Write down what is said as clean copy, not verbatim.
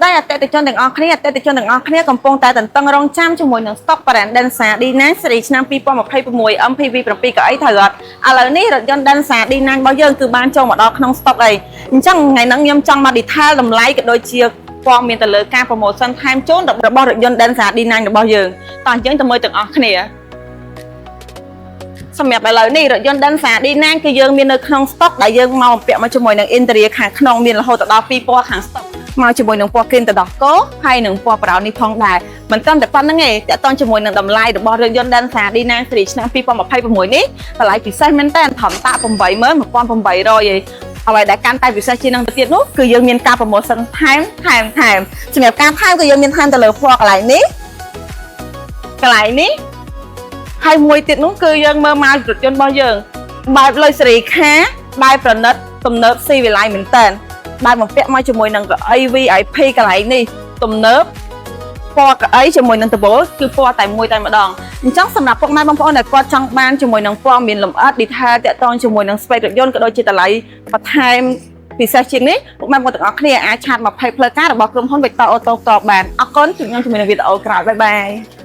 ដែលអតិថិជនទាំងអស់គ្នាអតិថិជនទាំងអស់គ្នាកំពុងតែទន្ទឹងរង់ចាំជាមួយនឹង stock brand Denza D9 ស៊េរីឆ្នាំ2026 MPV 7កៅអីត្រូវអត់ឥឡូវនេះរថយន្ត Denza D9 របស់យើងគឺបានចូលមកដល់ក្នុង stock អីអញ្ចឹងថ្ងៃហ្នឹងខ្ញុំចង់មក detail តម្លៃក៏ដូចជាព័ត៌មានទៅលើការ promotion ថែមជូនរបស់រថយន្ត Denza D9 របស់យើងតោះអញ្ចឹងទៅមើលទាំងអស់គ្នាសម្រាប់ឥឡូវនេះរថយន្ត Denza D9 គឺយើងមាននៅក្នុង stock ដែលយើងមកបំពាក់មកជាមួយនឹង interior ខាងក្នុងមានរហូតដល់2ពណ៌ខាង stock មកជាមួយនឹងពណ៌ cream ទឹកដោះគោហើយនិងពណ៌ brown នេះផងដែរមិនត្រឹមតែប៉ុណ្្នឹងទេតាក់ទងជាមួយនឹងតម្លៃរបស់រថយន្ត Denza D9 ស៊េរីឆ្នាំ2026នេះតម្លៃពិសេសមែនតើត្រឹមតែ81800ឯងអ្វីដែលកាន់តែពិសេសជាងនឹងទៅទៀតនោះគឺយើងមានការ promotion ថែមថែមថែមសម្រាប់ការថែមគឺយើងមានថែមទៅលើពណ៌កន្លែងនេះកន្លែងនេះហើយមួយទៀតនោះគឺយើងមើលមករថយន្តរបស់យើងបែប luxury car បែបប្រណិតទំនើបស៊ីវិល័យមែនតើដែលបំពាក់មកជាមួយនឹងកៅអី VIP កន្លែងនេះទំនើបពណ៌កៅអីជាមួយនឹងដំបូលគឺពណ៌តែមួយតែម្ដងអញ្ចឹងសម្រាប់ពុកម៉ែបងប្អូនដែលគាត់ចង់បានជាមួយនឹងព័ត៌មានលម្អិត detail តាក់ទងជាមួយនឹង spec រថយន្តក៏ដូចជាតម្លៃបន្ថែមពិសេសជាងនេះពុកម៉ែបងប្អូនទាំងអស់គ្នាអាច chat មក page ផ្លូវការរបស់ក្រុមហ៊ុន Victor Auto ក៏បានអរគុណជួបខ្ញុំជាមួយនឹងវីដេអូក្រោយ bye bye.